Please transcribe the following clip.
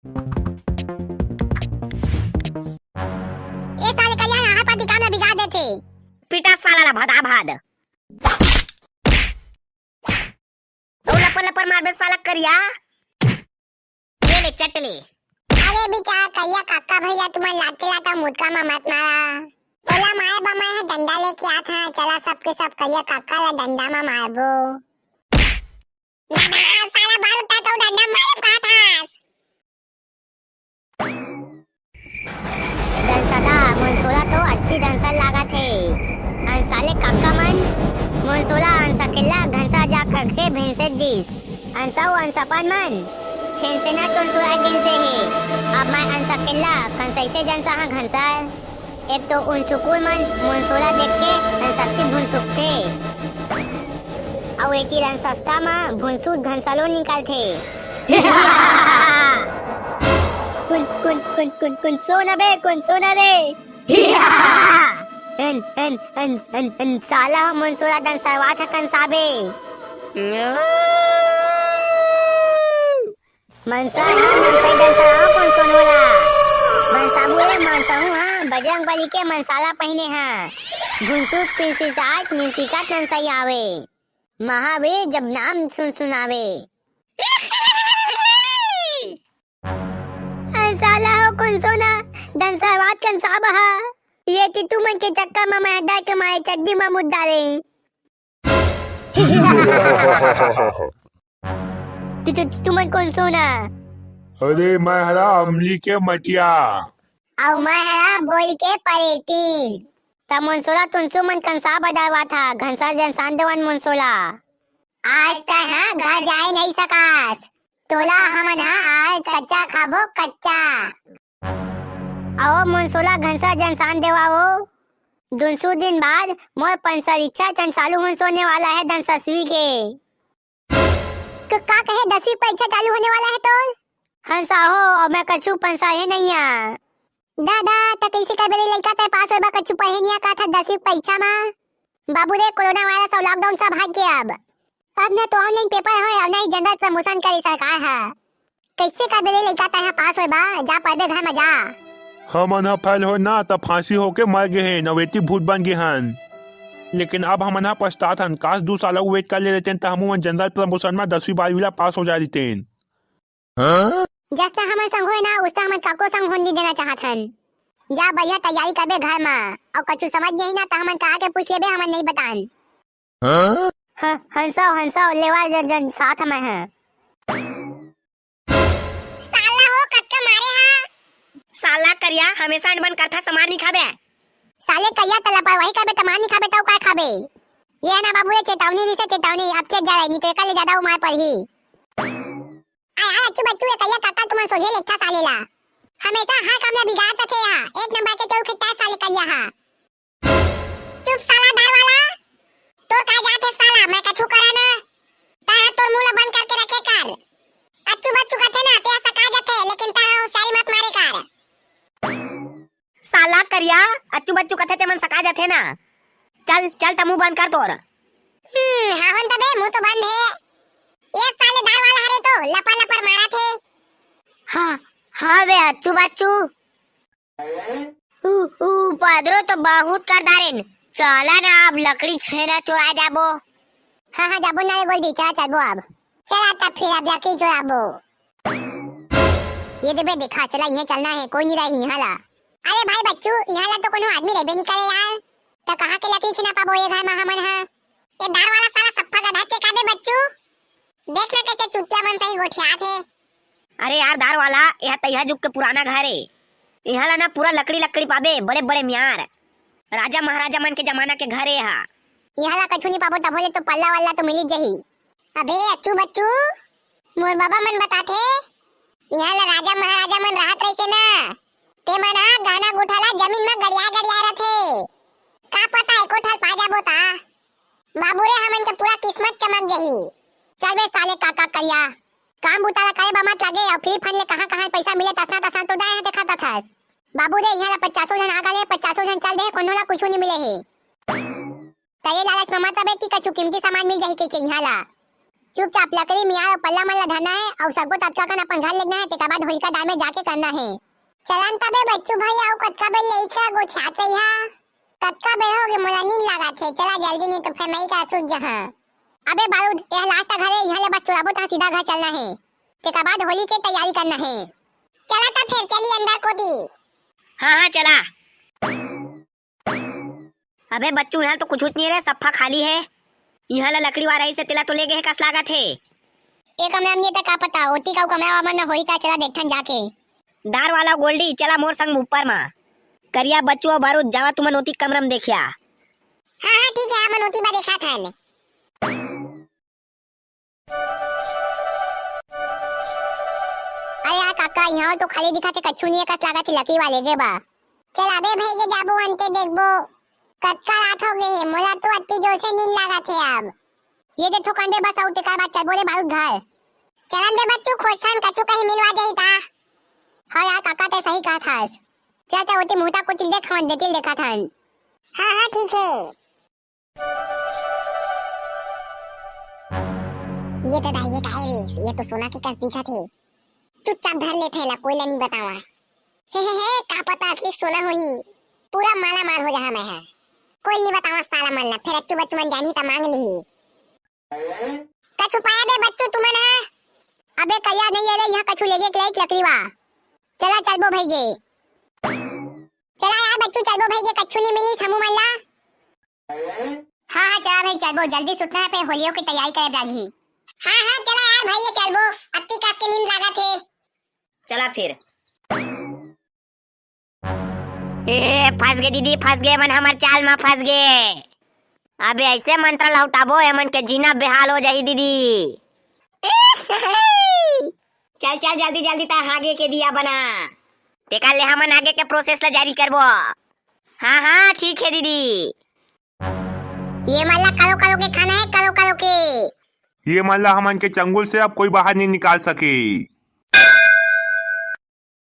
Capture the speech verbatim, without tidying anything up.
ए साले करिया, यहाँ पर दिखा ना बिगाड़ देथे। पिटा साला ला भदा भद। ओ लपर लपर मारबे साला करिया। ये ले चट ले। अरे बिचारा करिया काका भैया, तुमन लाते लाता मुटका मा मत मारा। ओला मारे बा मैं ह डंडा लेके आत हंव, चला सबके सब करिया काका ला डंडा मा मारबो। दादा, साला बाल उठा तो डंडा मारे का था। दंसदा, मुनसोला तो अति दंसल लागत हे। अंसाले काका मन, मुनसोला अंसकेला घंसा जा करके भेंसे दिस। अंसा अउ अंसपन मन, छेनसेना चोनसुरा गिनसे हे। अब मैं अंसकेला, कंसैसे जंसा हाँ घंसा। एक तो उन सुकुर मन मुनसोला देख के अंसत्ती भुनसुकथे। अउ एती रंसस्ता म भुनसुक घंसलो निकलथे। कुन, कुन, कुन, कुन, कुन सोना बे, कुन सोना रे? एन, एन, एन, एन, एन, साला हो मुनसोला दन सरवा थकन साबे। मनसा ह मनसई दंसा ह कोन सोनवला। मनसाबू रे मनसहू ह बजरंग बली के मनसाला पहिने ह। भुनसुक पिलसिसात निंसिकात नंसई आवे। महावीर जब नाम सुन सुनावे। ए साला हो कोन सोना दंसावात कन साब ह। ये ती तुमन के चक्कर म मैं हटा के मारे चड्डी म मुद्दा रे। तु, तु, तुमन कोन सोना? अरे, मैं हरा अमली के मटिया। अउ मैं हरा बोई के परेतीन। त मुनसोला तुनसु मन कंसा बजावा था, घंसा जन शांत देवन मुनसोला। आज तैं हा घर जाए नहीं सकास। तोला हमन हा आज कच्चा खाबो, कच्चा। अहो मुनसोला घंसा जन शांत देवा हो। दुनसु दिन बाद मोर पंसरीक्षा चंद चालू होन सोने वाला है धन ससवी के। क-, का कहे दसवीं परीक्षा चालू होने वाला है तोर? हंसा हो, अउ मैं कछु पंसा हे नइया। दादा, त कइसे कर बेरे लइका तैं पास होए बा कछु पढ़े नइया का था दसवीं परीक्षा मा? बाबू रे, कोरोना वायरस अउ लॉकडाउन सब हट गे अब। अब न तो ऑनलाइन पेपर होए अउ न ही जनरल प्रमोशन करे सरकार ह। कइसे कर बेरे लइका तैं ह पास होए बा, जा पढ़बे घर मा जा। हमन ह फेल होन ना त फांसी होके मर गे हेन, अउ एती भूत बन गे हन। लेकिन अब हमन ह पछतात हन, काश दू साल अउ वेट कर ले रहतेन त हमू मन जनरल प्रमोशन मा दसवीं बारहवीं ला पास हो जा रहितेन। जसना हमन संग होए ना, उसना हमन काको संग होन नइ देना चाहत हन। जा बढ़िया तैयारी करबे घर मा, अउ कछु समझ नइ ही ना त हमन कहा के पूछ लेबे, हमन नइ बतान। ह-, हंसव, हंसव, लेवा जन, जन साथ में है। साला हो, कतका मारे हा? साला करिया, हमेशा अनबन करथा, समार नइ खाबे। साले करिया, त लापरवाही करबे, त मार नइ खाबे, त अउ काय खाबे? ये ना बाबू रे, चेतावनी दिसे, चेतावनी, अब चेत जा रही, नइ तो एकर ले जादा अउ मार पड़ही। आय, आय, अच्छू बच्चू, ये करिया काका तुमन सोझे लेखा साले ला। हमेशा हर काम ला बिगाड़त रथे हा, एक नंबर के चौखट्टा साले करिया हा। चुप साला दार वाला, तोर का जात हे साला, मैं कछु करा ना। तैं हा तोर मुंह ला बंद करके रखे कर। अच्छू बच्चू कथे ना, तेहा सका जथे, लेकिन तैं हा होशियारी मत मारे कर। साला करिया, अच्छू बच्चू कथे ते मन सका जथे ना। चल, चल त मुंह बंद कर तोर। हम्म, हावन तबे, मुंह तो बंद हे। ये साले दार वाला हरे तो लपर लपर मारत हे। हाँ, हाँ बे अच्छू बच्चू। ऊ, ऊ, पदरो तो बहुत कर डारेन। चला ना, अब लकड़ी छेना चोरा जाबो। हाँ, हाँ, जाबो ना रे गोल्डी, चला चलबो अब। चला तब फिर अब लकड़ी चोराबो। ये दे बे, देखा, चला, इहें चलना हे, कोई नइ रही इहाँ ला। अरे भाई बच्चू, इहाँ ला तो कोनो आदमी रहिबे नइ करे यार। त कहाँ के लकड़ी छेना पाबो ये घर मा हमन हा? ये दार वाला साला सफ्फा गधा चेका बे बच्चू। देख ना कइसे चुतिया मन सही गोठियात हे। अरे यार दार वाला, एहा तइहा जुग के पुराना घर ए। इहाँ ला ना पूरा लकड़ी लकड़ी पाबे, बड़े बड़े मियार। राजा महाराजा मन के जमाना के घर ए हा। इहाँ ला कछु नइ पाबो, तभो ले तो पल्ला वल्ला तो मिली जही। अबे अच्छू बच्चू, मोर बाबा मन बताथे, इहाँ ला राजा महाराजा मन रहत रहिसे ना, ते मन हा गहना गुठा ला जमीन मा गड़िया गड़िया रथे। का पता एको ठन पा जाबो ता। बाबू रे, हमन के पूरा किस्मत चमक जही। चल बे साले काका करिया, काम बुता ला करे बा मत लागे, अउ फ्री फंड ले कहाँ कहाँ पैसा मिले तसना तसना तो दाए हे देखत हस। बाबू रे, इहाँ ला पचासो झन आ गए, पचासो झन चल दे, कोनो ला कुछु नइ मिले हे। त ये लालच म मत अबे कि कछु कीमती सामान मिल जाही कहिके इहाँ ला। चुपचाप लकड़ी, मियार अउ पल्ला मन ला धरना हे अउ सगो ततका कन अपन घर लेगना हे, तेकर बाद होलिका दहन में जाके करना हे। चलन तबे बच्चू भाई, अउ कतका बेर लेइस का गोछात रही हा? कतका बेर होगे, मोला नींद लागत हे। चला जल्दी, नहीं तो फेर मई का सूत जहा। अबे बारूद, यह लास्ट घर हे, इहाँ ले बस चुराबो त सीधा घर चलना हे। तेकर बाद होली के तैयारी करना हे। चला त फेर चली अंदर कोती। हाँ, हाँ, चला। अबे बच्चू, इहाँ तो कुछुच नइ रे, सफ्फा खाली हे। इहाँ ला लकड़ी वाला ही से तेला तो ले गे हे कस लागत हे। ए कमरा में नइ हे त का पता, ओती का कमरा वामन में होही त चला देखथन जाके। दार वाला गोल्डी, चला मोर संग ऊपर मा। करिया, बच्चू अउ बारूद, जावा तुमन ओती कमरा में देखिया। हाँ, हाँ, ठीक हे, हमन ओती बा देखत हन। अरे यार काका, इहाँ तो खाली दिखत हे, कछु नइ हे कस लागत हे, लकड़ी वाले गे बा। चल अबे भई गे जाबो, अंते देखबो। कतका रात होगे हे, मोला तो अत्ती जोर से नींद लागत हे अब। ये दे थोकन दे बस, अउ तेकर बाद चलबो रे बारूद घर। चलन दे बच्चू, खोजथन, कछु कहीं मिलवा जाही ता। हाँ यार काका, ते सही कहत हस। चल ते ओती मुहता कोती देख, हमन देतिल देखत हन। हाँ, हाँ, ठीक हे। ये ददा, ये का हे रे? ये तो सोना के कस दिखत हे। चुपचाप धर लेथे ला, कोई ला नइ बतावा। हे, हे, हे, का पता असली सोना होही। पूरा माला माल हो जाहा मैं हा। कोई नइ बतावा साला मन ला, फेर अच्छू बच्चू मन जानही त मांग लिही। कछु पाया बे बच्चू तुमन हा? अबे करिया, नइ हे रे, इहाँ कछु लेगे के लाइक लकड़ी वा। चला चलबो भई गे। चला यार बच्चू, चलबो भई गे, कछु नइ मिलिस हमू मन ला। हाँ, हाँ, चला भई, चलबो, जल्दी सुतना हे, फेर होलियो के तैयारी करे लागही। हाँ, हाँ, चला यार भई, ये चलबो, अत्ती कस के नींद लागत हे। चला फिर। ए, फंस गे दीदी, फंस गे, एमन हमर चाल मा फंस गे। अबे ऐसे मंत्र लहुटाबो, एमन के जीना बेहाल हो जाही दीदी। चल, चल, जल्दी, जल्दी ता आगे के दिया बना। तेकर ले हमन आगे के प्रोसेस ला जारी करबो। हाँ, हाँ, ठीक हे दीदी। ये मन ला करो करो के खाना हे, करो करो के। ये मन ला हमन के चंगुल से अब कोई बाहर नइ निकाल सके।